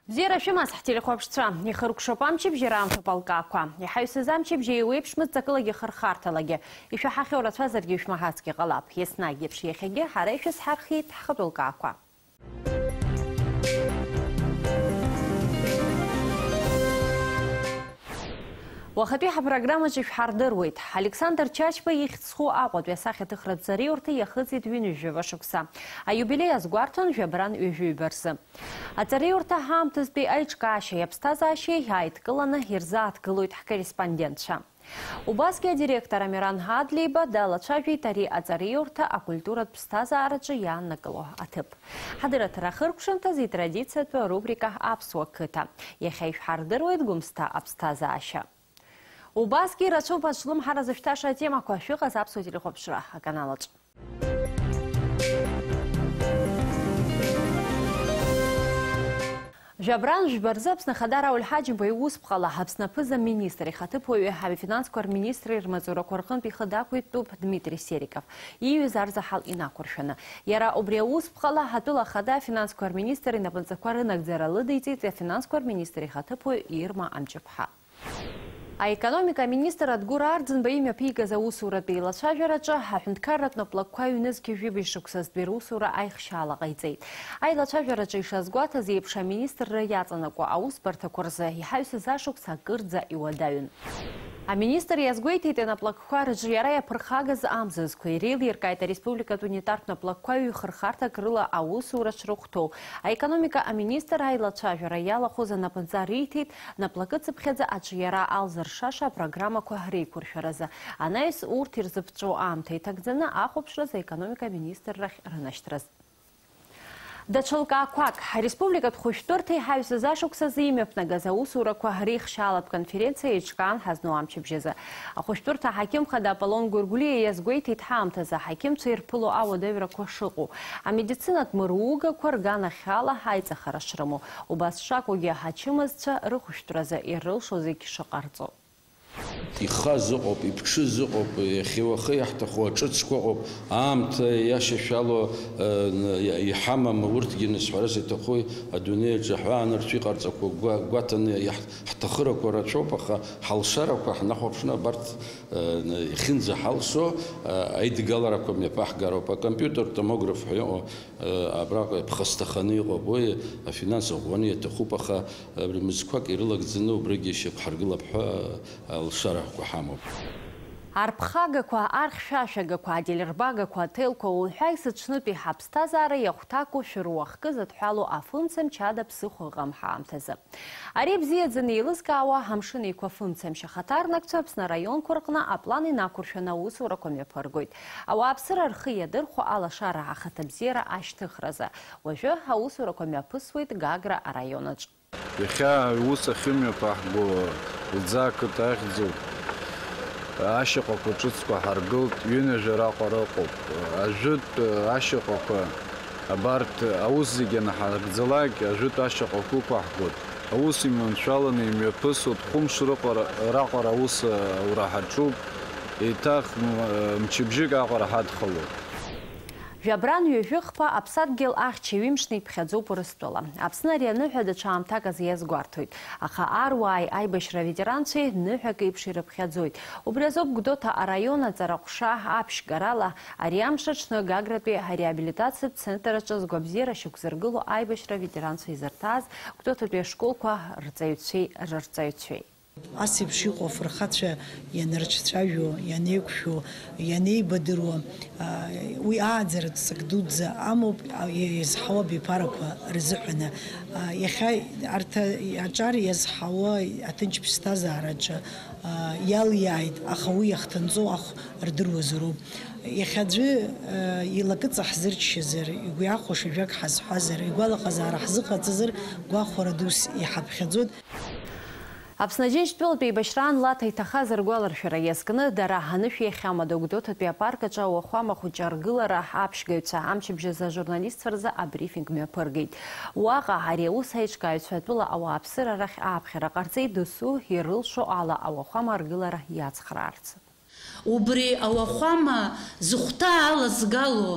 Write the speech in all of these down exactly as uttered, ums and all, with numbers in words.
Бзиара шәымаз, ҳтелехәаԥшцәа, ихыркәшоуп амчыбжь, ираамҭоуп алкаақәа. Иҳаҩсыз амчыбжь еиуеиԥшмызт ҵакылагьы хырхарҭалагьы. Ишәаҳахьоу рацәазаргьы ишәмаҳацгьы ҟалап. Еснагь еиԥш иахьагьы ҳара ишәызҳархиеит ҳхатәы лкаақәа. Уахатәи ҳапрограммаҿы ишәҳардыруеит. Александр Чачба ихьӡ зху Аҟәатәи асахьаҭыхратә ҵараиурҭа иахыҵит ҩынҩажәаба шықәса. Аиубилеи азгәарҭон жәабран ҩажәаҩба рзы. Аҵараиурҭа ҳаамҭазтәи аиҿкаашьеи аԥсҭазаашьеи ааидкыланы ирзааҭгылоит ҳкорреспондентцәа. Убасгьы адиректор Амиран Адлеиба далацәажәеит ари аҵараиурҭа акультуратә ԥсҭазаараҿы иааннакыло аҭыԥ. Ҳадырраҭара ахыркәшамҭаз итрадициатәу арубрика Аԥсуа қыҭа. Иахьа ишәҳардыруеит Гәымсҭа аԥсҭазаашьа. Убасгьы ирацәоуп аҿлымҳара зышәҭаша атемақәа, шәыҟаз Аԥсуа телехәаԥшра аканалаҿ. Жәабран жәба рзы Аԥсны Ахада Рауль Ҳаџьымба иусԥҟала Аԥсны аԥыза-министр ихаҭыԥуаҩы афинансқәа рминистр ирмаҵурақәа рҟынтә ихы дақәиҭтәуп Дмитри Сериков, ииҩыз арзаҳал инақәыршәаны. Иара убри аусԥҟала атәыла ахада афинансқәа рминистр инапынҵақәа рынагӡара лыдиҵеит афинансқәа рминистр ихаҭыԥуаҩ Ирма Амҷыԥҳа. Аекономика аминистр Адгәыр Арӡынба имҩаԥигаз аусуратә еилацәажәараҿы аҳәынҭқарратә наплакқәа ҩнызқьи жәибжь шықәсазтәи русура аихшьаала ҟаиҵеит. Аилацәажәараҿы ишазгәаҭаз еиԥш, аминистрра иаҵанакуа аусбарҭақәа рзы иҳаҩсыз ашықәс акырӡа иуадаҩын. Аминистр иазгәеиҭеит, анаплакқәа рҿиара иаԥырхагаз амзызқәа иреилиркааит ареспубликатә унитартә наплакқәа ҩхырхарҭак рыла аусура шрыхәҭоу. Аекономика аминистр аилацәажәара иалахәыз анапынҵа риҭеит, наплакы цыԥхьаӡа аҿиара алзыршаша апрограммақәа реиқәыршәаразы, анаҩс урҭ ирзыԥҵәо аамҭа иҭагӡаны ахәаԥшразы аекономика аминистррахь рынашьҭраз. Даҽа лкаақәак, ҳреспубликатә хәышәтәырҭа иҳаҩсыз ашықәсазы имҩаԥнагаз аусурақәа реихшьаалатә конференциа еиҿкаан ҳазну амчыбжьазы. Ахәышәтәырҭа аҳақьым хада Аполлон Гәыргәлиа иазгәеиҭеит ҳаамҭазы аҳақьымцәа ирԥыло ауадаҩрақәа шыҟоу, амедицинатә мыругақәа рганахьала аиҵахара шрымоу, убас шакәугьы ачымазцәа рыхәышәтәразы ирылшо зегь шыҟарҵо. Ихаз ыҟоуп, иԥҽыз ыҟоуп, иахьа-уаха иаҳҭаху аҿыцқәа ыҟоуп, аамҭа иашьашәало, э, н-, иа-, иҳамам, урҭгьы, нас, ҳәарас иҭаху, адунеи аҿы ҳәаанырцә иҟарҵақәо гәа-, гәаҭаны иаҳ-, ҳҭахырақәа рацәоуп, аха ҳалшарақәа ҳнахәаԥшны абарҭ, э, н-, иахьынӡаҳалшо, э, аидгыларақәа мҩаԥаҳгароуп. Акомпиутертә томограф ҳәа иҟоу, Абраҟа ԥхасҭаханы иҟоуп уи, афинанс ӷәӷәаны иаҭахуп, аха абри мызқәак ирылагӡаны убригьы шьақәҳаргылап ҳәа алшарақәа ҳамоуп. Арԥхагақәа, архьшәашәагақәа, ателербагақәа, аҭелқәа уҳәа есыҽнытәи ҳаԥсҭазаара иахәҭаку шәыруахкы зыдҳәалоу афымцамч ада ԥсыхәа ыҟам ҳаамҭазы. Ари бзиаӡаны еилызкаауа Амшын Еиқәа фымцамч ахаҭарнакцәа Аԥсны араионқәа рҟны аплан инақәыршәаны аусурақәа мҩаԥыргоит. Ауааԥсыра рхы иадырхәо алашара ахаҭабзиара ашьҭыхразы. Уажәы аусурақәа мҩаԥысуеит Гагра араионаҿ. Иахьа аус ахьымҩаԥаҳго Лӡаа ақыҭа ахьӡуп. Ашьаҟақәа ҿыцқәа ҳаргылт, ҩынҩажәа раҟара ыҟоуп. Ажәытә ашьаҟақәа, абарҭ аус зегьы анаҳаргӡалак, ажәытә ашьаҟақәа ықәаҳгоит. Аус иманшәаланы имҩаԥысуеит, хәымш рыҟара, раҟара аус аура ҳаҿуп, еиҭах м-, мчыбжьык аҟара ҳадхалоит. Жәабран ҩажәихԥа аԥсадгьыл ахьча ҩымшны иԥхьаӡоуп Урыстәыла. Аԥсны ари аныҳәа даҽа аамҭак азы иазгәарҭоит. Аха аруааи аибашьра аветеранцәеи ныҳәак еиԥш ирыԥхьаӡоит. Убри азоуп Гәдоуҭа араион аҵара ҟәша аԥшьгарала ари амш аҽны Гагратәи ареабилитациатә центр аҿы згәабзиара шьақәзыргыло аибашьра аветеранцәа изырҭааз Гәдоуҭатәи ашколқәа рҵаҩцәеи рырҵаҩцәеи. Ас еиԥш иҟоу афырхацәа ианырцәажәо, ианеиқәшәо, ианеибадыруа, аа, уи ааӡаратә ҵак дуӡӡа амоуп, а, иазҳауа абиԥарақәа рзыҳәаны. Аа, иахьа арҭ аҿар иазҳауа аҭынч ԥсҭазаараҿы, аа, иалиааит, аха уи иахҭынҵоу ахә рдыруазароуп. Иахьа аӡәы, аа, илакыҵа ҳзырччазар, игәы иахәаша жәак ҳазҳәазар, игәалаҟазаара ҳзыҟаҵазар, гәахәара дус иҳаԥхьаӡоит. Аԥсны Џьынџьтәылатә еибашьраан Лаҭа иҭахаз ргәаларшәара иазкны, дара анышә иахьамадоу Гәдоуҭатәи апарк аҿы ауахәама хәыҷы аргылара аԥшьгаҩцәа амчыбжь азы ажурналистцәа рзы абрифинг мҩаԥыргеит. Уаҟа ари аус аиҿкааҩцәа атәыла ауааԥсыра рахь ааԥхьара ҟарҵеит, досу ирылшо ала ауахәама аргылара иацхраарц. Убри ауахәама зыхәҭа алазгало,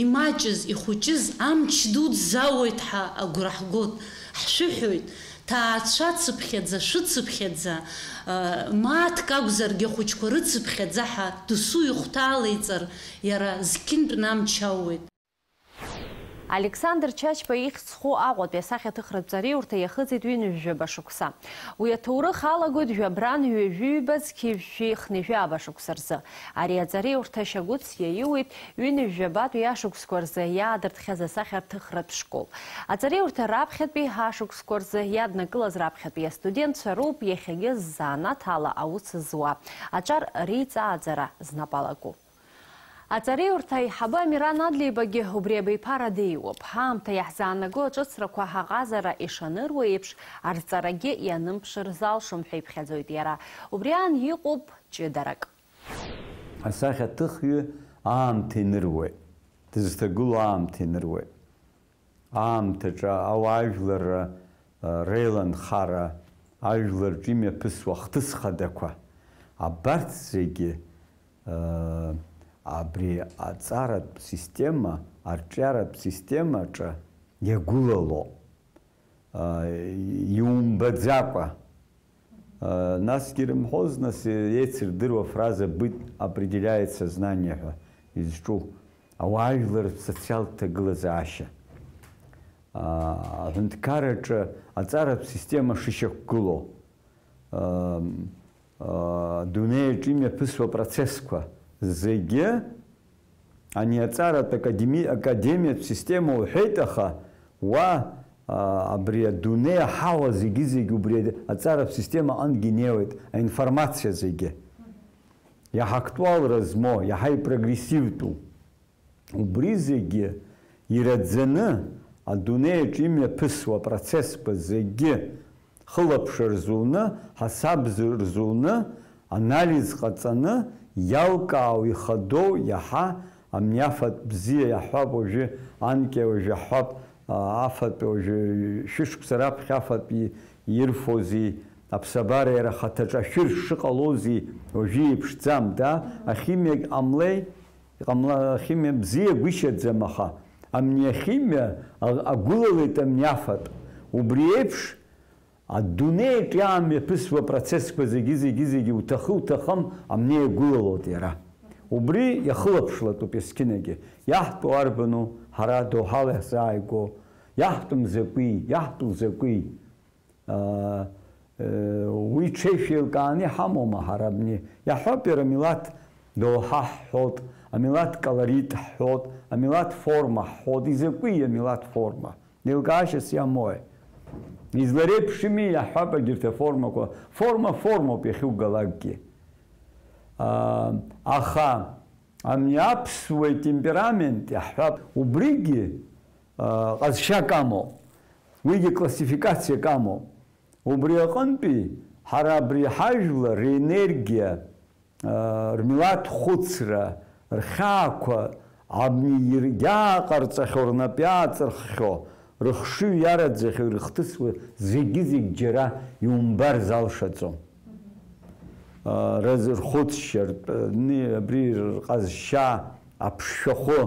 имаҷыз, ихәыҷыз амч дуӡӡа ауеит ҳәа агәра ҳгоит, ҳшәыҳәоит, ҭаацәа цыԥхьаӡа, шәыцыԥхьаӡа, мааҭк акәзаргьы ахәыҷқәа рыцыԥхьаӡа ҳәа досу ихәҭа алеиҵар, иара зқьынтәны амч ауеит. Александр Чачба ихьӡ зху Аҟәатәи асахьаҭыхратә ҵареиурҭа иахыҵит ҩынҩажәаба шықәса. Уи аҭоурых алагоит жәабран ҩажәи ҩба зқьи жәшәи хнеи жәаба шықәса рзы. Ари аҵареиурҭа шьагәыҭс иаиуит ҩынҩажәабатәи ашықәсқәа рзы иаадыртхьаз асахьаҭыхратә школ. Аҵареиурҭа раԥхьатәи ашықәсқәа рзы иаднакылаз раԥхьатәи астудентцәа роуп иахьагьы ззанааҭ ала аус зуа, аҿар реиҵааӡара знапы алаку. Аҵареиурҭа аиҳабы Амиран Адлеибагьы убри абиԥара деиуоуп. Ҳаамҭа иаҳзаанаго аҿыцрақәа ҳаҟазара ишаныруа еиԥш, арҵарагьы ианымԥшыр залшом ҳәа иԥхьаӡоит иара. Убри аан иҟоуп ҷыдарак. Асахьаҭыхҩы аамҭа иныруеит, дызҭагылоу аамҭа иныруеит. Аамҭаҿы ауаажәларра, а, реиланхара, ажәлар рҿы имҩаԥысуа ахҭыс хадақәа, абарҭ зегьы, а, абри аҵаратә система, арҿиаратә системаҿы иагәылалоуп, а, иумбаӡакәа. Насгьы ирымҳәоз, нас, еицырдыруа афраза быт определяет сознание ҳәа изҿу ауаажәлар социалтә ҭагылазаашьа. Аҳәынҭқарраҿы аҵаратә система шышьақәгылоу, адунеи аҿы имҩаԥысуа процессқәа зегьы ани аҵаратә академи-, академиатә система уҳәеит, аха уа, а, абри адунеи аҳауа зегьы-зегь убри аҵаратә система аҟынгьы инеиуеит, аинформациа зегьы. Иаҳа актуалра змоу, иаҳа ипрогрессивтәу. Убри зегьы ираӡаны адунеи аҿы имҩаԥысуа процессқәа зегьы хылаԥшра рзуны, ҳасаб рзуны, анализ ҟаҵаны, иалкаау ихадоу иаҳа амни афатә бзиа иаҳҳәап, уажәы анкьа, уажәы иаҳҳәап, а, афатә, уажәы шәышықәса раԥхьа афатә и-, ирфози, аԥсабара иара ахаҭаҿы ашәыр шыҟалози, уажәы иеиԥшӡам, да, ахимиагь ҟамлеи, иҟамла-, ахимиа бзиа гәышьаӡам, аха амни ахимиа а-, агәылалеит амни афатә. Убри еиԥш, адунеи аҿы иаамҩаԥысуа процессқәа зегьы, зегьы, зегьы уҭахы-уҭахым амни иагәылалоит иара. Убри иахылаԥшлатәуп есқьынагьы. Иаҳтәу арбану ҳара доуҳала иаҳзааигәоу? Иаҳтәым закәи, иаҳтәу закәи? Аа, э, уи ҽеишәа еилкааны иҳамоума ҳара абни? Иаҳҳәап, иара амилаҭ доуҳа ҳҳәот, амилаҭ колорит ҳҳәот, амилаҭ форма ҳҳәот. Изакәи амилаҭ форма? Еилкаашьас иамои? Излареиԥшыми, иаҳҳәап, егьырҭ аформақәа. Форма формоуп иахьугалакгьы. Аа, аха ами аԥсуа темперамент иаҳҳәап, убригьы, аа, ҟазшьак амоуп. Уигьы классификациак амоуп. Убри аҟынтәи ҳара абри ҳажәлар ренергиа, рмилаҭ хәыцра, рхьаақәа абни ир-, иааҟарҵахьоу, рнап иааҵырххьоу, рыхшыҩ иараӡахьоу, ирыхҭысуа зегьы-зегь џьара иумбар залшаӡом. Рызрхәыцшьартә, ни-, абри рҟазшьа, аԥшшәахәы,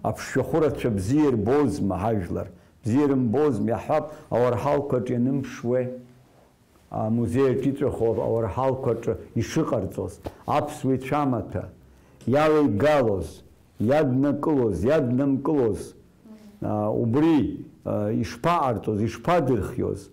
аԥшшәахәы рацәа бзиа ирбозма ҳажәлар? Бзиа ирымбозма, иаҳҳәап, ауарҳалқәаҿ ианымԥшуеи? Амузеи аҿы иҵәаху ауарҳалқәа рҿы ишыҟарҵоз, аԥсуа ицәамаҭәа иалеигалоз, иаднакылоз, иаднамкылоз, а, убри, а, ишԥаҟарҵоз, ишԥадырхиоз,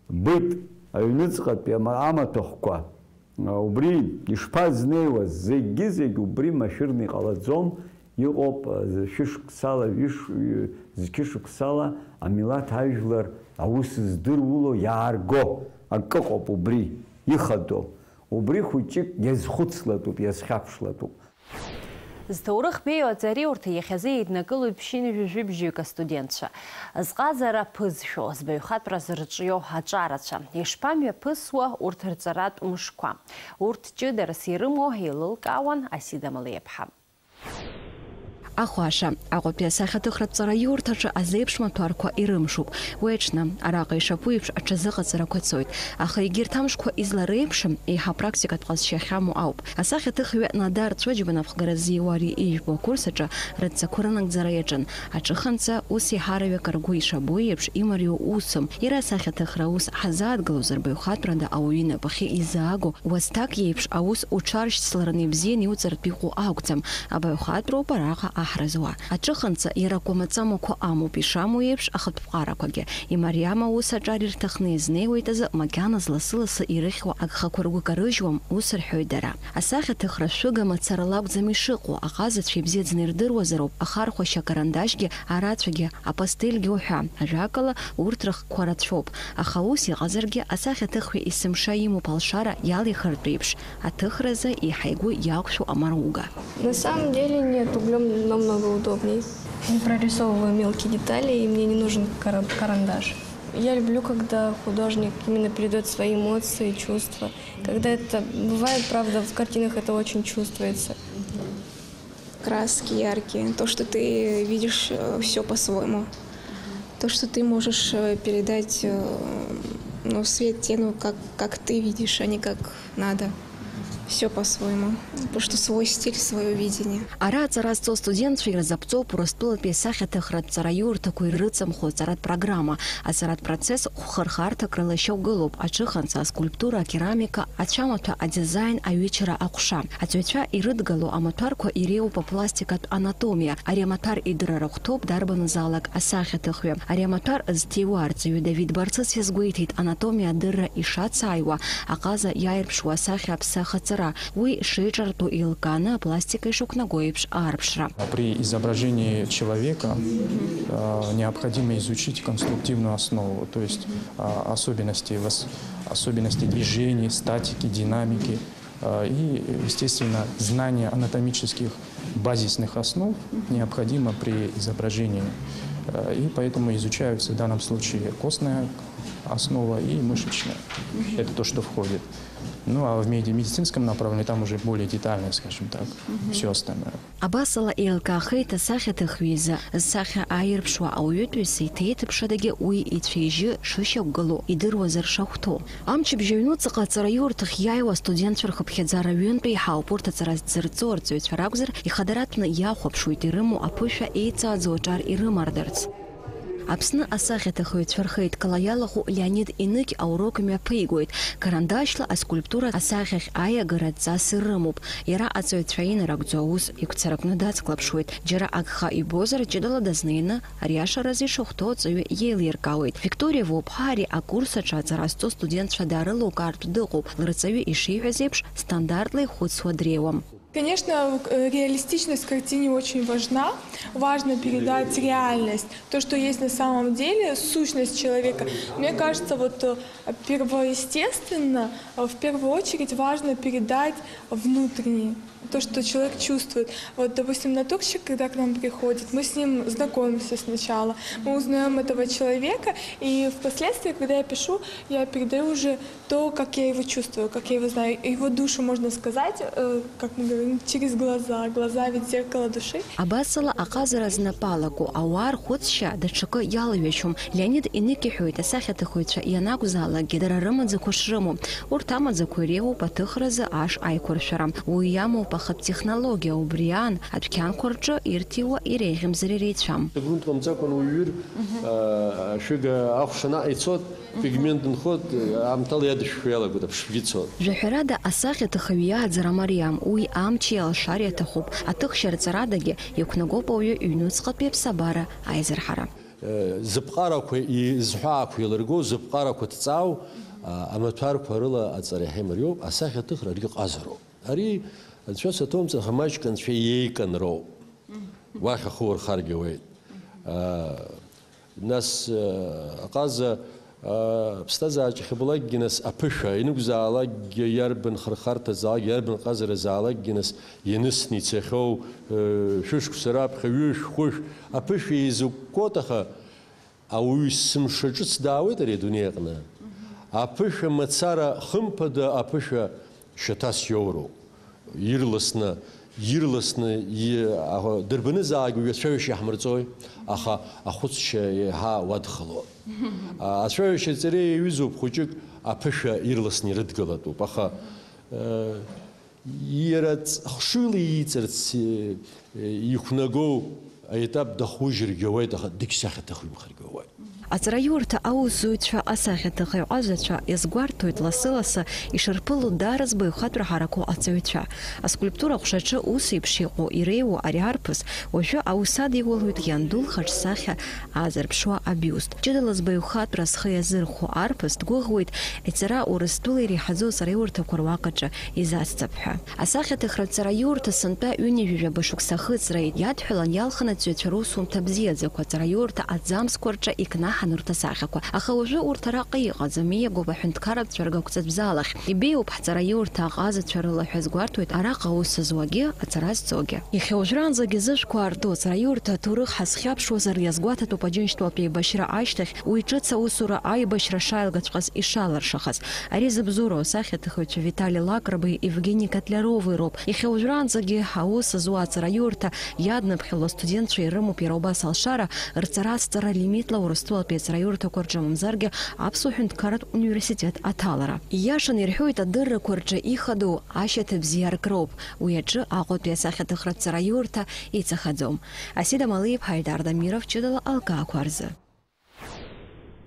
быт аҩныҵҟатәи ама-, амаҭәахәқәа, а, убри ишԥазнеиуаз, зегьы-зегь убри машәырны иҟалаӡом. Иҟоуп, а, шәышықәсала, ҩышә-, зқьышықәсала амилаҭ ажәлар аус здыруало иаарго акы ыҟоуп убри ихадоу. Убри хәыҷык иазхәыцлатәуп, иазхьаԥшлатәуп. Зҭоурых беиоу аҵареиурҭа иахьазы еиднакылоит ԥшьынҩажәи жәибжьҩык астудентцәа. Зҟазара ԥызшәо, збаҩхатәра зырҿио аҿарацәа. Ишԥамҩаԥысуа урҭ рҵаратә мышқәа? Урҭ ҷыдарас ирымоу еилылкаауан Асида Малиаԥҳа. Ахәаша, Аҟәатәи асахьаҭыхратә ҵараиурҭаҿы азеиԥш маҭәарқәа ирымшуп. Уи аҽны, араҟа ишаԥу еиԥш, аҽазыҟаҵарақәа цоит. Аха егьырҭ амшқәа излареиԥшым, еиҳа практикатә ҟазшьа ахьамоу ауп. Асахьаҭыхҩы Надар Цәыџьба напхгара ззиуа ари ижәбо акурс аҿы рыдҵақәа рынагӡара иаҿын. Аҿыханҵа, ус еиҳараҩык ргәы ишабо еиԥш, имариоу усым. Иара асахьаҭыхра аус ҳазааҭгылозар, баҩхатәрада ауаҩы инапахьы изааго уасҭак иеиԥш аус уҽаршьцылараны ибзианы иуҵартә иҟоу акәӡам. Абаҩхатәроуп араҟа аҳра зуа. Аҿыханҵа, иара акәамаҵамақәа амоуп, ишамоу еиԥш, ахатә ԥҟарақәагьы. Имариам аус аҿар ирҭахны изнеиуеит азы, макьаназ лассы-лассы ирыхьуа агхақәа ргәы карыжьуам, ус рҳәоит дара. Асахьаҭыхра шәыга мацара лакәӡам ишыҟоу, аҟазацәа ибзиаӡаны ирдыруазароуп, ахархәашьа акарандашьгьы, арацәагьы, апастельгьы уҳәа. Ажәакала, урҭ рыхкқәа рацәоуп. Аха ус иҟазаргьы, асахьаҭыхҩы есымша имоуп алшара иалихыртә еиԥш, аҭыхразы еиҳа игәы иақәшәо амаруга. На самом деле нет, углем намного удобней. Не прорисовываю мелкие детали, и мне не нужен кара-, карандаш. Я люблю, когда художник именно передает свои эмоции, чувства. Когда это бывает, правда, в картинах это очень чувствуется. Краски яркие, то, что ты видишь все по-своему, то, что ты можешь э, передать э, ну, свет, тень, ну, как, как ты видишь, а не как надо. Все по-своему, потому что свой стиль, свое видение. Ара аҵара зҵо астудентцәа ирзаԥҵоуп Урыстәылатәи асахьаҭыхратә ҵараиурҭақәа ирыҵамхо аҵаратә программа. Аҵаратә процесс хәхырхарҭак рыла ишьақәгылоуп, аҽыханҵа, аскульптура, акерамика, ацәамаҭәа, адизаин, аҩычара, аҟәша. Аҵаҩцәа ирыдгыло амаҭәарқәа иреиуоуп апластикатә анатомиа. Ари амаҭәар идырра рыхәҭоуп дарбанызаалак асахьаҭыхҩы. Ари амаҭәар зҭиуа арҵаҩы Давид Барцыц иазгәеиҭеит, анатомиа адырра ишацааиуа, аҟаза иааирԥшуа асахьа аԥсы ахаҵара, уи шеиҿартәу еилкааны апластика ишықәнаго еиԥш аарԥшра. При изображении человека э, необходимо изучить конструктивную основу, то есть э, особенности, вос- особенности движений, статики, динамики э, и, естественно, знание анатомических базисных основ необходимо при изображении. Э, И поэтому изучаются в данном случае костная основа и мышечная. Это то, что входит. Ну а в меди- медицинском направлении там уже более детально, скажем так, все остальное. Абасала еилкаахеит асахьаҭыхҩы изы, зсахьа ааирԥшуа ауаҩытәыҩса иҭеиҭыԥшадагьы уи ицәа-ижьы шышьақәгылоу, идыруазар шахәҭоу. Амчыбжь аҩнуҵаҟа аҵараиурҭахь иааиуа астудентцәа рхыԥхьаӡара ҩынтә еиҳауп, урҭ аҵара ззырҵо арҵаҩцәа ракәзар, ихадаратәны иахәаԥшуеит ирымоу аԥышәа еиҵааӡоу аҿар ирымардарц. Аԥсны асахьаҭыхыҩцәа рхеидкыла иалахәу Леонид Иныкь аурок мҩаԥигоит. Карандашьла аскульптура асахьахь аиагара адҵас ирымоуп. Иара аҵаҩцәа инарыгӡо аус игәцаракны дацклаԥшуеит. Џьара агха ибозар, ҷыдала дазнеины ариашаразы ишахәҭоу аҵаҩы иеилиркаауеит. Викториа Воуԥҳа ари акурс аҿы аҵара зҵо студентцәа даарылукаартә дыҟоуп. Лырҵаҩы ишиҳәаз еиԥш, стандартла ихәыцуа дреиуам. Конечно, э, реалистичность в картине очень важна. Важно передать реальность, то, что есть на самом деле, сущность человека. Мне кажется, вот э, первоестественно, э, в первую очередь важно передать внутреннее, то, что человек чувствует. Вот, допустим, натурщик, когда к нам приходит, мы с ним знакомимся сначала, мы узнаем этого человека, и впоследствии, когда я пишу, я передаю уже то, как я его чувствую, как я его знаю. Его душу можно сказать, э, как мы говорим, через глаза. Глаза ведь зеркало души. Абасала аҟазара знапы алаку ауаа рхәыцшьа даҽакы иалаҩашьом. Леонид Иныкь иҳәоит, асахьаҭыхыҩцәа ианакәзаалакгьы дара рымаӡақәа шрымоу. Урҭ амаӡақәа иреиуоуп аҭыхразы аш аиқәыршәара. Уи иамоуп ахатә технологиа, убри аан, адәқьанқәа рҿы ирҭиуа иреиӷьымзар иреицәам. Грунт ҟамҵакәан уҩыр, а, ашәыга ахәша наҟ ицот, пигмент нхот, аамҭала иадышәшәо иалагоит, аԥшшәгьы цот. Жәаҳәарада, асахьаҭыхҩы иааӡара мариам, уи амчи алшари аҭахуп, аҭыхшьа рҵарадагьы иқәнагоуп ауаҩы иҩнуҵҟатәи аԥсабара аизырҳара. Э, зыԥҟарақәа и-, зҳәаақәа еилырго, зыԥҟарақәа ҭҵаау, а, амаҭәарқәа рыла аҵара иаҳа имариоуп, асахьаҭыхра аргьы ҟазароуп. Ари анцәа саҭоумҵан, аха маҷк анцәа иеикын роуп. Уахь ахы урхаргьы ауеит. А, нас, а, аҟаза, а, ԥсҭазаараҿ иахьабалакгьы, нас аԥышәа ианакәзаалакгьы, иарбан хырхарҭазаалакгьы, иарбан ҟазаразаалакгьы, нас ианысны ицахьоу, э, шәышықәса раԥхьа ҩышә, хәышә, аԥышәа еизыкәкәоит, аха ауаҩы есымша ҿыц даауеит ари адунеи аҟны. Аԥышәа мацара, хымԥада аԥышәа шьаҭас иоуроуп. Ирласны Ирласны и-, аҳәа-, дырбанызаалак ҩацәаҩышьа иаҳмырҵои, аха ахәыцшьа еиҳа уадхалоит. А, ацәаҩышьа аҵареи иаҩызоуп хәыҷык аԥышәа ирласны ирыдгылатәуп, аха, э, иара ҵ-, хшыҩла ииҵарц, э, э, иқәнагоу аетап дахужьыргьы ауеит, аха дагьсахьаҭыхҩымхаргьы ауеит. Аҵараиурҭа аусзуҩцәа, асахьаҭыхҩы ҟазацәа иазгәарҭоит лассы-лассы ишырԥыло даара збаҩхатәра ҳарақәоу аҵаҩцәа. Аскульптура ҟәшаҿы ус еиԥш иҟоу иреиуоу ари арԥыс уажәы аус адиулоит ианду лхаҿсахьа аазырԥшуа абиуст. Ҷыдала збаҩхатәра зхы иазырхәо арԥыс дгәыӷуеит иҵара Урыстәыла иреиҳаӡоу аҵараиурҭақәа руаҟаҿы изацҵап ҳәа. Асахьаҭыхратә ҵараиурҭа сынтәа ҩынҩажәижәаба шықәса ахыҵра иадҳәалан иалхын аҵаҩцәа русумҭа бзиаӡақәа, аҵараиурҭа аҭӡамцқәа рҿы икнаҳан урҭ асахьақәа. Аха уажәы урҭ араҟа иҟаӡам, ииагоуп аҳәынҭқарратә цәыргақәҵатә залахь. Ибеиоуп ҳҵараиурҭа аҟазацәа рыла ҳәа азгәарҭоит араҟа аус зуагьы, аҵара зҵогьы. Иахьа уажәраанӡагьы зыжәқәа аарту аҵараиурҭа аҭоурых ҳазхьаԥшуазар, иазгәаҭатәуп Аџьынџьтәылатәи еибашьра ашьҭахь уи ҿыц аусура аибашьра шааилгаҵәҟьаз ишаларшахаз. Ари зыбзоуроу асахьаҭыхҩцәа Витали Лакраби Евгени Котлярови роуп. Иахьа уажәраанӡагьы аус зуа аҵараиурҭа иадныԥхьало астудентцәа ирымоуп иара убас алшара, рҵара-азҵара лимитла Урыстәылатәи аҵараиурҭақәа рҿы мамзаргьы Аԥсуа ҳәынҭқарратә университет аҭалара. Ииашаны ирҳәоит, адыррақәа рҿы ихадоу ашьаҭа бзиа аркроуп. Уи аҿы Аҟәатәи асахьаҭыхратә ҵараиурҭа иҵахаӡом. Асида Малиев, Ҳаидар Дамиров, ҷыдала алкаақәа рзы.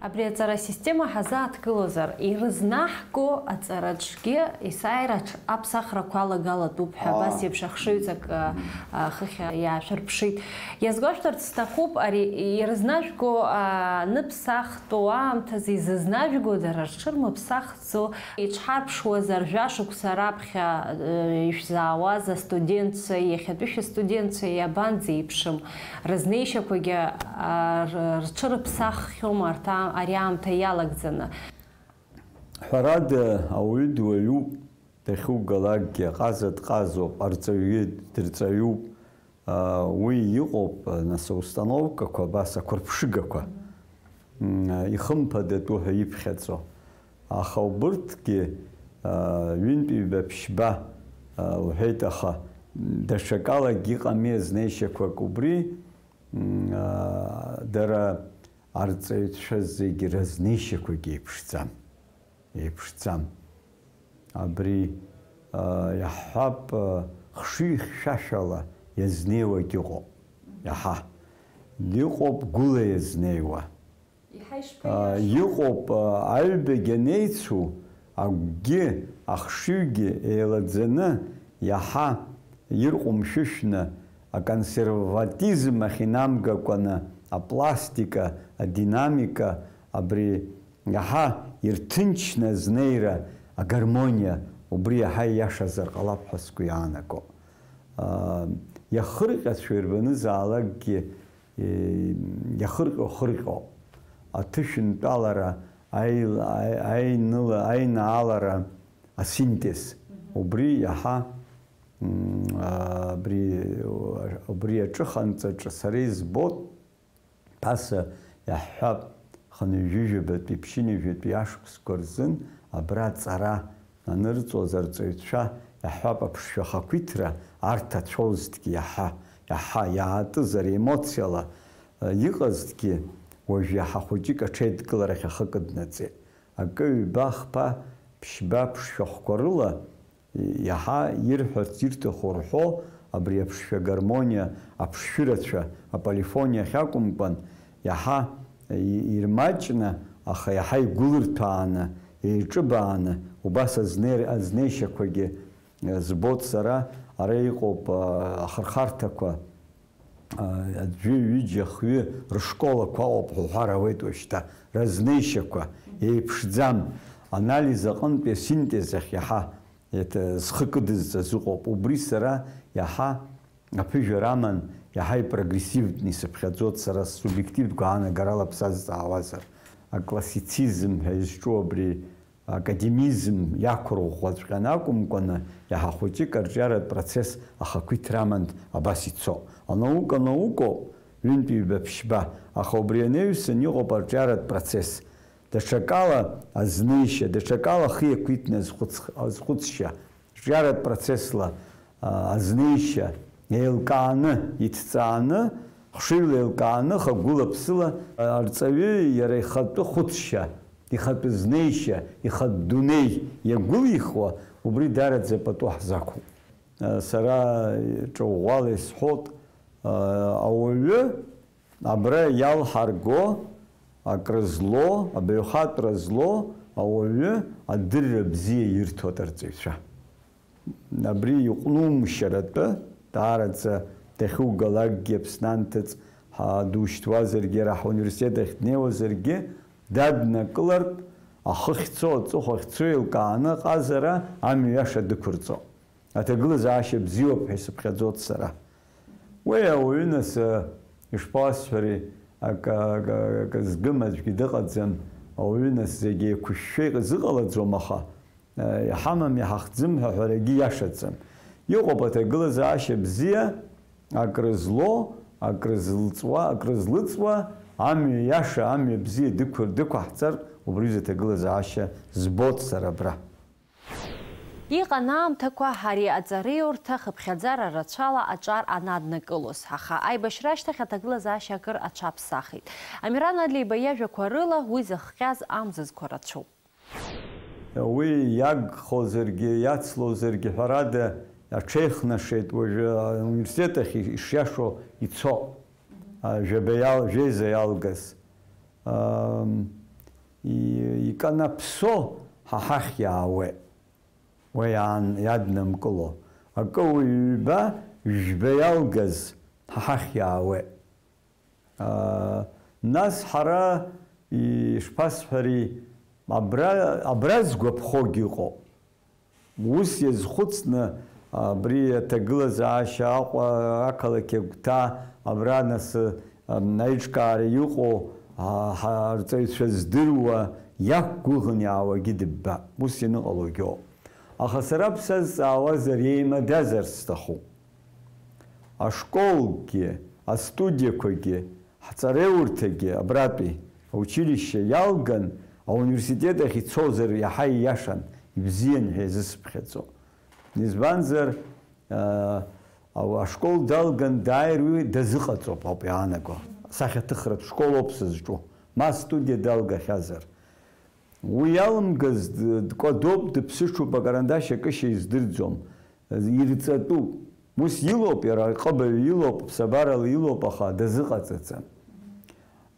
Абри аҵара асистема ҳазааҭгылозар, ирызнаҳго аҵараҿгьы есааира аҽ-, аԥсахрақәа алагалатәуп ҳәа, аа, абас еиԥш ахшыҩҵак, а, а, хыхь иаашәырԥшит. Иазгәашәҭарц сҭахуп, ари ирызнажәго, а, аныԥсахтәу аамҭазы изызнажәго дара рҽырмыԥсахӡо, иҽҳарԥшуазар, жәашықәса раԥхьа, э, ишәзаауаз астудентцәа, иахьатәи шәыстудентцәа иабанӡеиԥшым? Рызнеишьақәагьы, а, р-, рҽырыԥсаххьоума арҭ аа-, ари аамҭа иалагӡаны? Ҳәарада, ауаҩы дуаҩуп, дахьугалакгьы, аҟаза дҟазоуп, арҵаҩы дырҵаҩуп. А, уи иҟоуп, нас, аустановкақәа абас ақәырԥшыгақәа, м, ихымԥадатәу ҳәа иԥхьаӡо. Аха убырҭгьы, а, ҩынтә-ҩба ԥшьба, а, лҳәеит, аха даҽакалагьы иҟами азнеишьақәак убри, м, а, дара арҵаҩцәа зегь разнеишьақәагьы еиԥшӡам, еиԥшӡам. Абри, а, иаҳҳәап, а, хшыҩ хьшәашәала иазнеиуагь ыҟоуп, иаҳа. Иҟоуп гәыла иазнеиуа. Иаҳа ишԥаиашоу? А, иҟоуп, а, аҩбагь анеицу, агәгьы, ахшыҩгьы еилаӡаны, иаҳа ирҟәымшәышәны, аконсерватизм ахь инамгакәаны, апластика, адинамика, абри иаҳа ирҭынчны азнеира, агармониа, убри иаҳа ииашазар ҟалап ҳәа сгәы иаанаго. Аа, иахырҟьацәоу ирбанызаалакгьы, е, иахырҟьо хырҟьоуп. Аҭышәынтәалара, аил-, аи-, аиныла-, аинаалара, асинтез. Мгм. Убри иаҳа, м, аа, абри, убри аҿыханҵаҿы сара избоит, ԥаса иаҳҳәап, хынҩажәижәабатәи, ԥшьынҩажәатәи ашықәсқәа рзын абра аҵара анырҵоз арҵаҩцәа, иаҳҳәап, аԥшшәа ахақәиҭра арҭ ацәоузҭгьы иаҳа, иаҳа иаатыз ари емоциала, э, иҟазҭгьы, уажә иаҳа хәыҷык аҽеидкыларахь ахы кыднаҵеит. Акы, ҩба, хԥа, ԥшьба ԥшшәахәқәа рыла, иаҳа ирҳәарц ирҭаху рҳәо, абри аԥшшәа гармониа, аԥшшәырацәа, аполифониа ахь акәымкәан, иаҳа и-, ирмаҷны, аха иаҳа игәылырҭәааны, еиҿыбааны, убас азнеир-, азнеишьақәагьы, э, збоит сара, ара иҟоуп, а, ахырхарҭақәа, а, аӡәы, ҩыџьа, хҩы рышколақәа ыҟоуп ҳәа уҳәар ауеит уажәшьҭа, разнеишьақәа, еиԥшӡам, анализ аҟынтәи асинтез ахь иаҳа, еиҭа зхы кыдызҵаз ыҟоуп. Убри сара иаҳа аԥыжәара аман, иаҳа ипрогрессивтәны исыԥхьаӡоит сара субиективтә гәаанагарала бсазҵаауазар. Аклассицизм ҳәа изҿу абри академизм иақәырӷәӷәаҵәҟьаны акәымкәаны, иаҳа хәыҷык арҿиаратә процесс ахақәиҭра аман абас ицо. Анаука наукоуп, ҩынтә-ҩба ԥшьба, аха убри анаҩсан иҟоуп арҿиаратә процесс. Даҽакала азнеишьа, даҽакала ахы иақәиҭны азхәыц-, азхәыцшьа, рҿиаратә процессла, азнеишьа еилкааны, иҭҵааны, хшыҩла еилкааны, хагәыла-ԥсыла арҵаҩы иара ихатәы хәыцшьа, ихатәы знеишьа, ихатә дунеи иагәылихуа, убри даараӡа пату ҳзақәуп. Сара ҿыӷәӷәала исҳәот, ауаҩы абра иалҳарго, акры зло, абаҩхатәра зло ауаҩы адырра бзиа ирҭоит арҵаҩцәа. Абри иҟәнумшьаратәы, даараӡа дахьугалакгьы, Аԥсны анҭыҵ ҳа-, душьҭуазаргьы, ара ҳуниверситет ахь днеиуазаргьы, даднакылартә, ахы ахьцо, аҵыхәа ахьцо еилкааны аҟазара амҩа иаша дықәырҵо. Аҭагылазаашьа бзиоуп ҳәа исыԥхьаӡоит сара. Уи ауаҩы нас, э, ишԥасҳәари, акы, акы, акы згым аӡәгьы дыҟаӡам, ауаҩы нас зегь еиқәышәшәа иҟаз ыҟалаӡом, аха, э, иҳамам, иҳахӡым ҳәа аҳәарагьы иашаӡам. Иҟоуп аҭагылазаашьа бзиа, акры зло, акры зылҵуа, акры злыҵуа, амҩа иаша, амҩа бзиа дықәыр-, дықәаҳҵар, убри аҩыза аҭагылазаашьа збоит сара абра. Иҟан аамҭақәа ари аҵараиурҭа хыԥхьаӡара рацәала аҿар анаднакылоз, аха аибашьра ашьҭахь аҭагылазаашьа акыр аҽаԥсахит. Амиран Алиба иажәақәа рыла, уи зыхҟьаз амзызқәа рацәоуп. Уи иагхозаргьы, иацлозаргьы, ҳәарада, аҽеихнашеит уажәы ауниверситет ахь ишиашоу ицо, а, жәаба иал-, жәеиза иалгаз. Ам, и-, иканаԥсо ҳа ҳахь иаауеит. Уи аан иаднамкыло. Акы уи ҩба, жәба иалгаз ҳа ҳахь иаауеит. Аа, нас ҳара, ишԥасҳәари, абра, абра згәаԥхогьы ыҟоуп. Ус иазхәыцны, абри аҭагылазаашьа Аҟәа ақалақь агәҭа, абра нас, ам, аиҿкаара иҟоу, а, ҳа-, арҵаҩцәа здыруа, иақәгәыӷын иаауагьы дыббап. Ус ианыҟалогьы ыҟоуп. Аха сара бсазҵаауазар, еимадазарц сҭахуп. Ашколгьы, астудиақәагьы, ҳҵараиурҭагьы абратәи аучилишьче иалган, ауниверситет ахь ицозар иаҳа ииашан, ибзиан ҳәа иазысыԥхьаӡо. Избанзар, аа, ау-, ашкол далган дааир уи дазыҟаҵоуп ауп иаанаго. Асахьаҭыхратә школоуп сызҿу, ма астудиа далгахьазар. Уи иалымгаз д-, дкәадоуп, дыԥсыҽуп, акарандашь акышьа издырӡом, ирҵатәуп. Ус илоуп, иара аҟыбаҩ илоуп, ԥсабарала илоуп, аха дазыҟаҵаӡам.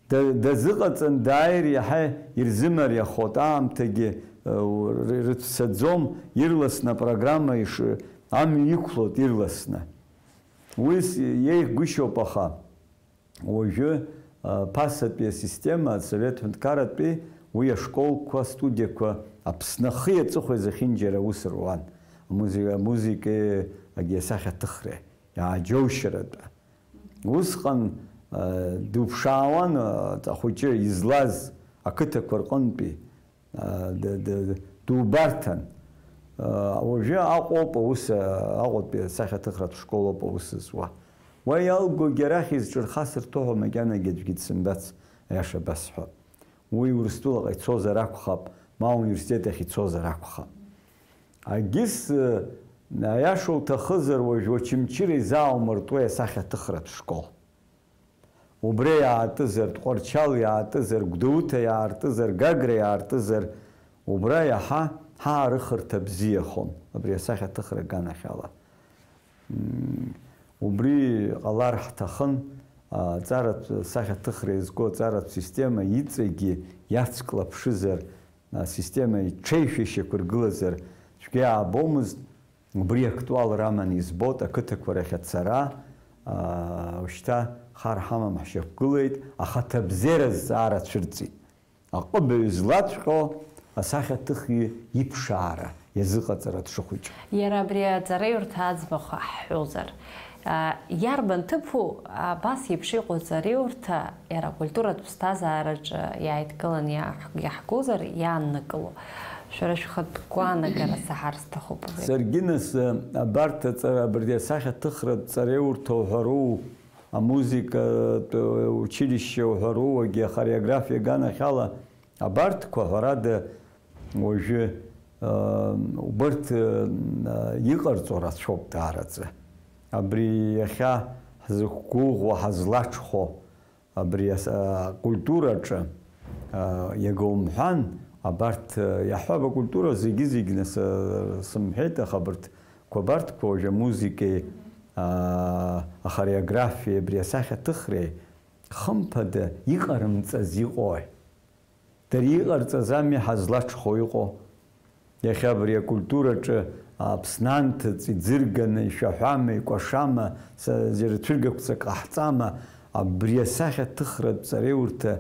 Да-, дазыҟаҵан дааир иаҳа ирзымариахоит, аамҭагьы, э, р-, рыцәцаӡом, ирласны апрограмма иш-, амҩа иқәлоит ирласны. Уи с-, иеиӷьгәышьоуп, аха. Уажәы, а, ԥасатәи асистема, асовет ҳәынҭқарратәи, уи ашколқәа, астудиақәа Аԥсны ахи аҵыхәеи зехьынџьара аус руан, амузи-, амузыкеи, агьи асахьаҭыхреи, иааџьоушьаратәы. Усҟан, а, дуԥшаауан, а, ахәыҷы излаз ақыҭақәа рҟынтәи, а, д-, д-, дубарҭан. А, уажәы Аҟәоуп аус, а, Аҟәатәи асахьаҭыхратә школоуп аус зуа. Уа иалгогьы арахь изҿырхасырҭоу ҳәа макьанагьы аӡәгьы дсымбац, аиаша басҳәап. Уи Урыстәылаҟа ицозар акәхап, ма ауниверситет ахь ицозар акәхап. Агьыс, а, аиаша уҭахызар, уажә Очамчыра изааумыртуеи асахьаҭыхратә школ? Убра иаартызар, Тҟәарчал иаартызар, Гәдоуҭа иаартызар, Гагра иаартызар, убра иаҳа ҳаарыхырҭа бзиахон, абри асахьаҭыхра аганахьала. Мм, убри ҟалар ҳҭахын, аҵаратә сахьаҭыхра иазку аҵаратә система иҵегьы иацклаԥшызар, асистема иҽеишәа ишьақәыргылазар цәгьа иаабомызт. Убри актуалра аман избоит ақыҭақәа рахь ацара, аа, ушьҭа хар ҳамам, ҳшьақәгылеит, ахаҭабзиара азҵаара цәырҵит. Аҟыбаҩ злаҵәҟьо асахьаҭыхҩы иԥшаара иазыҟаҵара дшыхәыҷу. Иара абри аҵараиурҭа аӡбахә ҳҳәозар, аа, иарбан ҭыԥу абас еиԥш иҟоу аҵараиурҭа иара акультуратә ԥсҭазаараҿы иааидкыланы иаҳ-, иаҳгозар иааннакыло? Шәара шәхатә гәаанагара саҳар сҭахуп абри. Саргьы нас, абарҭ аҵара, абарҭ асахьаҭыхратә ҵараиурҭа уҳәару, амузыкатә училище уҳәару, агьи ахореографиа аганахьала, абарҭқәа, ҳәарада, уажәы, Убарҭ иҟарҵо рацәоуп даараӡа. Абри иахьа ҳзықәгәыӷуа, ҳазлаҽхәо, абри ас-, акультураҿы, иага умҳәан, абарҭ, иаҳҳәап, акультура зегьы-зегь нас, сымҳәеит, аха абарҭқәа, абарҭқәа уажәы амузыкеи, ахореографиеи, абри асахьаҭыхреи, хымԥада, иҟарымҵаз иҟои? Дара иҟарҵаз ами ҳазлаҽхәо иҟоу. Иахьа абри акультураҿы Аԥсны анҭыҵ иӡырганы ишәаҳәама, икәашама, са-, џьара цәыргақәҵа ҟаҳҵама, абри асахьаҭыхратә ҵареурҭа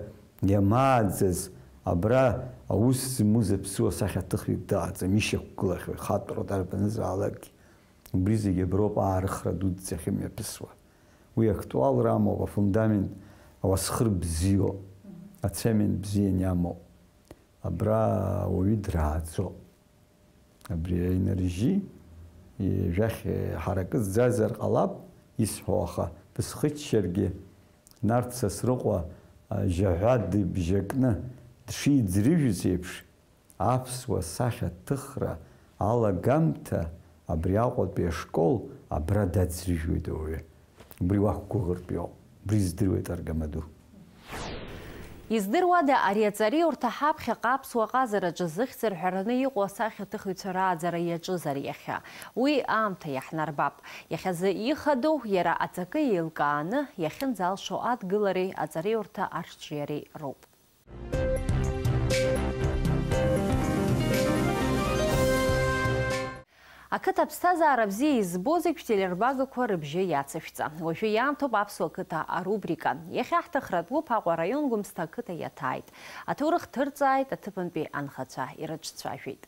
иамааӡаз, абра аус змоу аԥсуа сахьаҭыхҩык дыҟаӡам, ишьақәгылахьоу, ихатәроу дарбанызаалакгьы. Убри зегьы аброуп аарыхра дуӡӡа ахьымҩаԥысуа. Уи актуалра амоуп, афундамент, ауасхыр бзиоуп, ацемент бзиан иамоуп. Абра ауаҩы драаӡоуп. Абри аинаржьи, ижәахь ҳаракы зӡазар ҟалап, исҳәо, аха бысхыччаргьы, Нарҭ Сасрыҟәа, а, жьаҳәа дыбжьакны дшиӡрыжәыз еиԥш, аԥсуа сахьаҭыхра алагамҭа абри Аҟәатәи ашкол абра даӡрыжәуеит ауаҩы. Убри уақәгәыӷыртә иоуп, убри здыруеит аргамаду. Издыруада, ари аҵариурҭа ҳаԥхьаҟа аԥсуа ҟазараҿы зыхьӡ рҳәараны иҟоу асахьаҭыхҩцәа рааӡара иаҿызар иахьа? Уи аамҭа иаҳнарбап. Иахьазы ихадоу, иара аҵакы еилкааны иахьынӡалшо адгылареи аҵариурҭа арҿиареи роуп. Ақыҭа аԥсҭазаара бзиа избо зегь шәтелербагақәа рыбжьы иацышәҵа. Уажәы иаамҭоуп аԥсуа қыҭа арубрика. Иахьа ҳҭыхратә гәыԥ Аҟәа араион Гәымсҭа ақыҭа иаҭааит. Аҭоурых ҭырҵааит, аҭыԥантәи анхацәа ирыҿцәажәеит.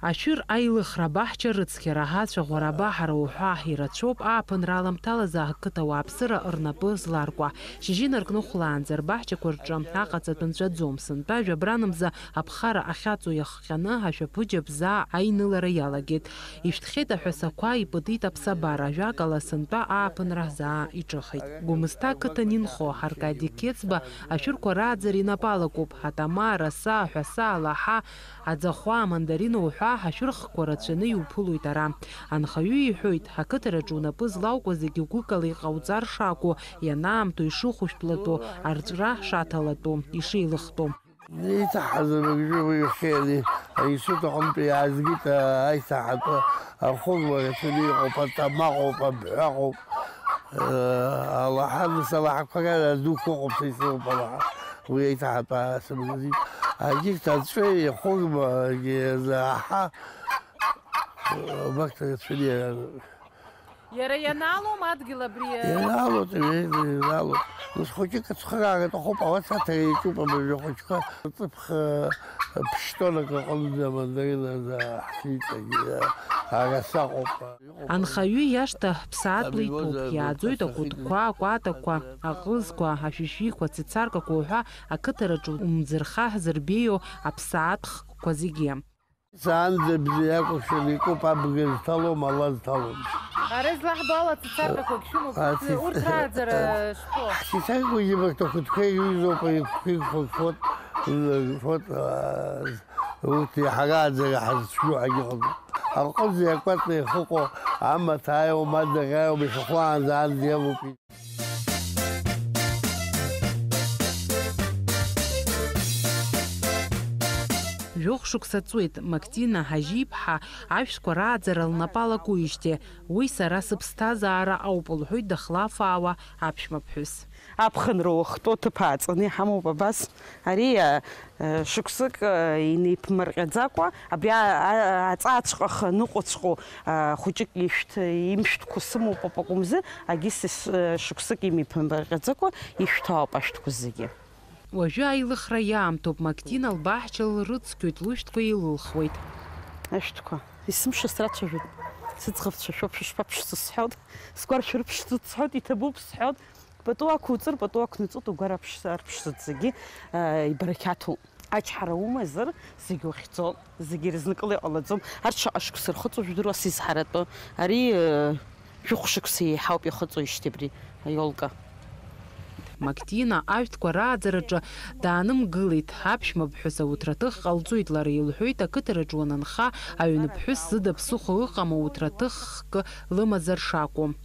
Ашәыр аилыхра, абаҳча рыцқьара, ацәаӷәара, абаҳара уҳәа ирацәоуп ааԥынра аламҭалазы ақыҭа ауааԥсыра рнапы зларкуа. Шьыжьы инаркны хәлаанӡа рбаҳчақәа рҿы аҟаҵатә нҵәаӡом. Сынтәа жәабранымза аԥхара ахьаҵоу иахҟьаны ашәаԥыџьаԥ заа аинылара иалагеит. Ишәҭхьеит аҳәасақәа, ипытит аԥсабара, ажәакала, сынтәа ааԥынра заа иҿыхеит. Гәымсҭа ақыҭан инхо Аркади Қьецба ашәырқәа рааӡара инапы алакуп. Атама, араса, аҳәаса, алаҳа, аӡахәа, амандарина уҳәа ашәырхқәа рацәаны иуԥылоит ара. Анхаҩы иҳәоит, ақыҭараҿы унапы злауқәа зегьы гәыкала иҟауҵар шакәу, ианаамҭоу ишыхәышәтәлатәу, арҵәра шаҭалатәу, ишеилыхтәу. Еиҭаҳаз абыржәы уи иахьеили, аинститут аҟынтәи иаазгеит, аиҭаҳатәы ахәыгәлара ҭаны иҟоуп, атамаҟоуп, абҳәаҟоуп, алаҳа, нас алаҳақәа рара адуқәа ыҟоуп, са исымоуп алаҳа, уи аиҭаҳатәы аасымгазеит. Егьырҭ аҵәеи ахәыгәмагьы азы аҳа, абарҭ рацәаны иара. Иара ианаалом адгьыл абри, э, Ианаалоит, ианаалоит. Нас хәыҷык ацхыраара аҭахуп, ауаса аҭара иаҿуп абыржәы ахәыҷқәа. Ҵыԥх, э, ԥштәанак аҟынӡа амандарина азы ҳцәиҵагь, э, араса ыҟоуп. Анхаҩы иашҭа ԥсаатәла иҭәуп, иааӡоит акәытқәа, акәатақәа, аҟызқәа, ашәишәиқәа, ацицаркақәа уҳәа ақыҭараҿы умӡырха зырбеиоу аԥсаатәхқәа зегьы. Саанӡа бзиа иакәыршаны икуп, абга зҭалом, ала зҭалом. Ара излаҳбо ала ацицаркақәагь шәымоуп, Аци-, урҭ рааӡара шԥо? Ҳацицаркақәагьы абарҭ ахәыҷқәа ирҩызоуп, аиқәқәа фот, фот, аа, урҭ иаҳа рааӡара ҳазцәгьоу ҳагьыҟаӡам. Аҟыз иакәаҵны иахыҟоу амаҭ ааиуам, адаӷь ааиуам, ишахәлаанӡа ан диавоуп. Жәохә шықәса ҵуеит, Мактина Ҳажьиԥҳа ашәҭқәа рааӡара лнапы алакуижьҭеи, уи сара сыԥсҭазаара ауп, лҳәоит дахлафаауа аԥшәмаԥҳәыс. Аԥхынра уахтәоу аҭыԥ ааҵаны иҳамоуп абас. Ари, а, а, шықәсык, а, инеиԥмырҟьаӡакәа, абри а, а, аҵааҵәҟьа аныҟәцәҟәо, а, хәыҷык ишәҭ-, имшәҭқәа сымоуп акәымзар, агьыс ес-, а, шықәсык имеиԥмырҟьаӡакәа ишәҭаауп ашәҭқәа зегьы. Уажәы аилыхра иаамҭоуп, Мактина лбаҳча лрыцқьоит, лышәҭқәа илылхуеит. Ашәҭқәа, есымша срацәажәоит, сыӡӷабцәа шәоуп, шәышԥаԥшӡо сҳәоит, сгәаршәа рыԥшӡоит сҳәоит, иҭабуп сҳәоит. Пату ақәуҵар, пату ақәнаҵоит, угәар аԥш-, арԥшӡоит зегьы, а, ибарақьаҭуп. Ачҳара умазар, зегь ухьӡоит, зегь ирызнакыла иҟалаӡом. Арҭ шаҟа шықәса рхыҵуа жәдыруа сизҳаратәы. Ари, а, жәохә шықәса еиҳауп ихыҵуеижьҭеи абри аиолка. Мактина ажәтәқәа рааӡараҿы даанымгылеит. Аԥшәма ԥҳәыс ауҭраҭых ҟалҵоит лара, илҳәоит, ақыҭараҿы уанынха, аҩны ԥҳәыс зыда ԥсыхәа ыҟам ауҭраҭых хкы лымазар шакәу.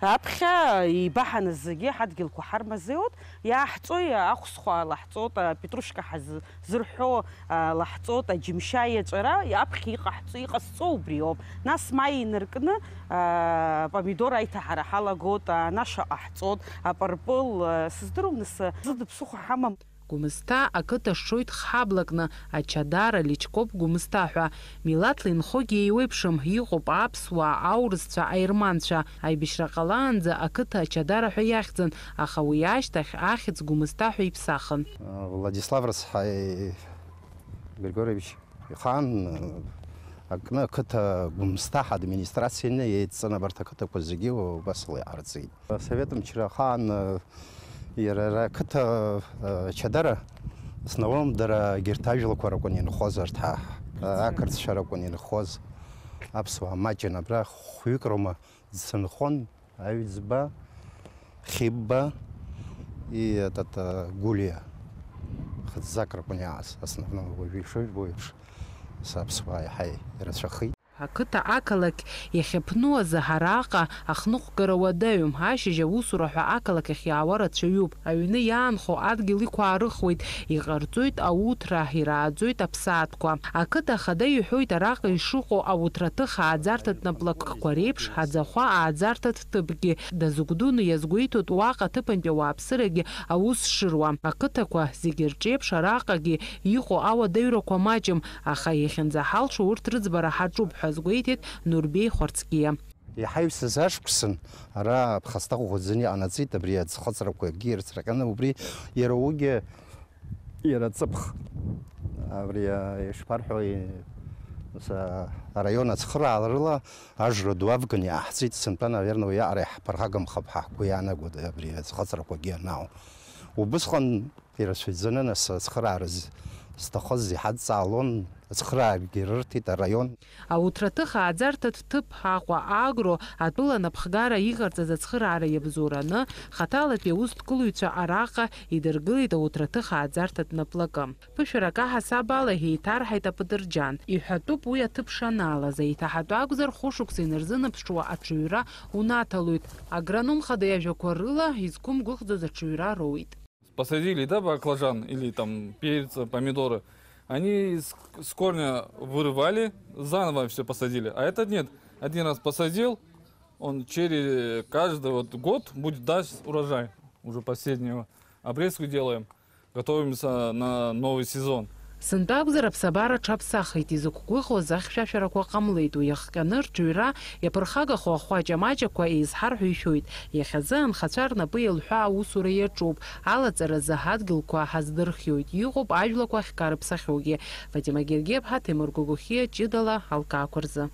Аԥхьа еибаҳаны зегьы ҳадгьылқәа ҳармазеиуан, иааҳҵои, ахәсхәа лаҳҵоит, апетрушка ҳазы-, зырҳәо, а, лаҳҵоит, аџьымшьа иаҵәара, аԥхьа иҟаҳҵо, иҟасҵо убриоуп. Нас маи инаркны, а, помидор аиҭаҳара ҳалагоит, анаша ҟаҳҵоит, апырпыл, а, сыздыруам, нас, а, зыда ԥсыхәа ҳамам. Гәымсҭа ақыҭа шцоит хҳаблакны, ачадара, личкоуп Гәымсҭа ҳәа. Милаҭла инхогьы еиуеиԥшым, иҟоуп аԥсуаа, аурысцәа, аерманцәа. Аибашьра ҟалаанӡа ақыҭа Ачадара ҳәа иахьӡын, аха уи ашьҭахь ахьӡ Гәымсҭа ҳәа иԥсахын. Владислав рыцҳаи Григорьевич ихаан акны ақыҭа Гәымсҭа ҳадминистрацианы еидҵан абарҭ ақыҭақәа зегьы убасала иҟарҵеит. Асовет мчра ахаан, э, иара ара ақыҭа, э, Чадара, основном дара егьырҭ ажәлақәа ракәын инхоз, арҭ ҳа, э, ақырҭцәа ракәын инхоз. Аԥсуаа маҷын, абра хәҩык роума дзынхон, Аҩӡба, Хьыбба и этот, э, Гәлиа. Хыццак ракәын иааз, основном уажәы ишыжәбо еиԥш, аԥсуаа иаҳа ирацәахеит. Ақыҭа ақалақь иахьаԥну азы араҟа ахныҟәгара уадаҩым, ашьыжь аусура ҳәа ақалақь ахь иаауа рацәаҩуп. Аҩны иаанхо адгьыл иқәаарыхуеит, иҟарҵоит ауҭра, ирааӡоит аԥсаатәқәа. Ақыҭа ахада иҳәоит араҟа ишыҟоу ауҭраҭых ааӡарҭатә наплакқәа реиԥш, аӡахәа ааӡарҭатә ҭыԥгьы дазыгәдуны иазгәеиҭоит уаҟа аҭыԥантәи ауааԥсырагьы аус шыруа. Ақыҭақәа зегьы рҿеиԥш араҟагьы иҟоу ауадаҩрақәа маҷым, аха иахьынӡаҳалшо урҭ рыӡбара ҳаҿуп ҳәа азгәеиҭеит Нурбеи Хәарцкиа. Иҳаҩсыз ашықәсан ара ԥхасҭа ӷәӷәаӡаны иҟанаҵеит абри аӡхыҵрақәагьы ирыцраҟьаны, убри иара уигьы иара ҵыԥх. Абри, а, ишԥарҳәои, ус, а, араион ацхыраарала ажра ду авган иааҳҵеит, сынтәа, наверное, уиаҟара иаҳԥырхагамхап ҳәа ҳгәы иаанагоит абри аӡхыҵрақәагьы анаау. Убысҟан ирацәаӡаны, нас, ацхыраара з-, зҭахыз иҳадҵаалон, ацхыраарагьы рырҭеит араион. Ауҭраҭых ааӡарҭатә ҭыԥ Аҟәа Агро атәыла анапхгара иҟарҵаз ацхыраара иабзоураны, хаҭалатәи аусҭгылаҩцәа араҟа идыргылеит ауҭраҭых ааӡарҭатә наплакы. Ԥышәарак аҳасаб ала еиҭарҳаит апыдырџьан. Иҳәатәуп уи аҭыԥ шанаалаз, еиҭаҳатәы акәзар, хәышықәса инарзынаԥшуа аҽаҩра унаҭалоит. Агроном хада иажәақәа рыла, изқәымгәыӷӡоз аҽаҩра роуеит. Посадили, да, баклажан или там перец, помидоры. Они с, с корня вырывали, заново все посадили. А этот нет. Один раз посадил, он через каждый вот год будет даст урожай уже последнего. Обрезку делаем. Готовимся на новый сезон. Сынтәа акәзар, аԥсабара аҽаԥсахит, изықәгәыӷуаз ахьшәашәарақәа ҟамлеит, уи иахҟьаны рҽаҩра иаԥырхагахо ахәаҷа-маҷақәа еизҳар ҳәа ишәоит. Иахьазы анхацәа рнапы иалҳәо аусура иаҿуп, алаҵаразы ҳадгьылқәа ҳаздырхиоит, иҟоуп ажәлақәа ахькарыԥсахьоугьы. Фатима Гергиаԥҳа, Ҭемыр Гогохиа, ҷыдала алкаақәа рзы.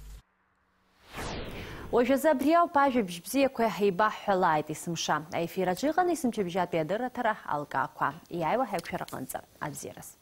Уажәазы абри ауп, ажәабжь бзиақәа еибаҳҳәалааит есымша. Аефир аҿы иҟан есымчыбжьатәи адырраҭара Алкаақәа. Иааиуа ҳаиқәшәараҟынӡа. Абзиараз.